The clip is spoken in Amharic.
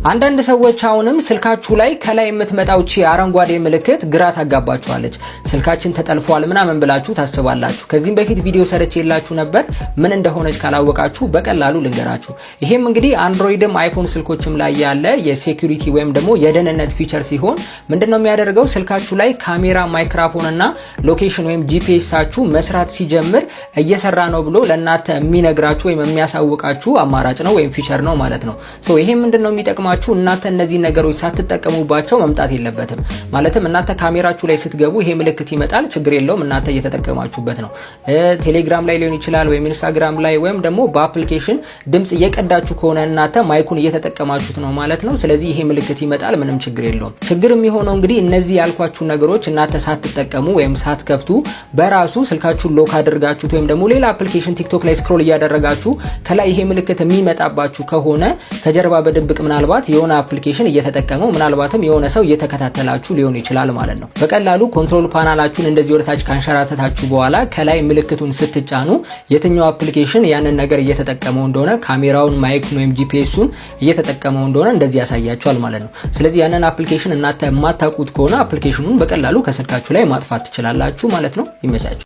አንዳንድ ሰዎች አሁንም ስልካችሁ ላይ ከላይ የምትመጣው ቺ አረንጓዴ ምልክት ግራ ታጋባችኋለች። ስልካችን ተጠልፏል ምናምን ብላችሁ ታስባላችሁ። ከዚህም በፊት ቪዲዮ ሰርቼላችሁ ነበር። ምን እንደሆነች ካላወቃችሁ በቀላሉ ልንገራችሁ። ይሄም እንግዲህ አንድሮይድም አይፎን ስልኮችም ላይ ያለ የ security ወይም ደግሞ የደህንነት feature ሲሆን ምንድነው የሚያደርገው? ስልካችሁ ላይ ካሜራ፣ ማይክራፎን እና location ወይም GPS ኣችሁ መስራት ሲጀምር እየሰራ ነው ብሎ ለእናንተ የሚነግራችሁ ወይም የሚያሳውቃችሁ አማራጭ ነው ወይም feature ነው ማለት ነው። So ይሄ ምንድነው የሚጠቅማችሁ? እናንተ እነዚህ ነገሮች ሳትጠቀሙባቸው መምጣት የለበትም። ማለትም እናንተ ካሜራችሁ ላይ ስትገቡ ይሄ ምልክት ይመጣል፣ ችግር የለውም፣ እናንተ እየተጠቀማችሁበት ነው። ቴሌግራም ላይ ሊሆን ይችላል ወይም ኢንስታግራም ላይ ወይም ደግሞ በ application ድምጽ እየቀዳችሁ ከሆነ እናንተ mic ኡን እየተጠቀማችሁት ነው ማለት ነው። ስለዚህ ይሄ ምልክት ይመጣል፣ ምንም ችግር የለውም። ችግር የሚሆነው እንግዲህ እነዚህ ያልኳችሁ ነገሮች እናንተ ሳትጠቀሙ ወይም ሳትከፍቱ በራሱ ስልካችሁን lock አድርጋችሁት ወይም ደግሞ ሌላ application ቲክቶክ ላይ scroll እያደረጋችሁ ከላይ ይሄ ምልክት የሚመጣባችሁ ከሆነ ከጀርባ በድብቅ ምናልባት የሆነ application እየተጠቀመው ምናልባትም የሆነ ሰው እየተከታተላችሁ ሊሆን ይችላል ማለት ነው። በቀላሉ control panel ኣችሁን እንደዚህ ወደታች ካንሸራተታችሁ በኋላ ከላይ ምልክቱን ስትጫኑ የትኛው application ያንን ነገር እየተጠቀመው እንደሆነ፣ ካሜራውን፣ mic ኡን ወይም GPS ኡን እየተጠቀመው እንደሆነ እንደዚህ ያሳያችኋል ማለት ነው። ስለዚህ ያንን application እናንተ የማታውቁት ከሆነ application ኑን በቀላሉ ከስልካችሁ ላይ ማጥፋት ትችላላችሁ ማለት ነው። ይመቻችሁ።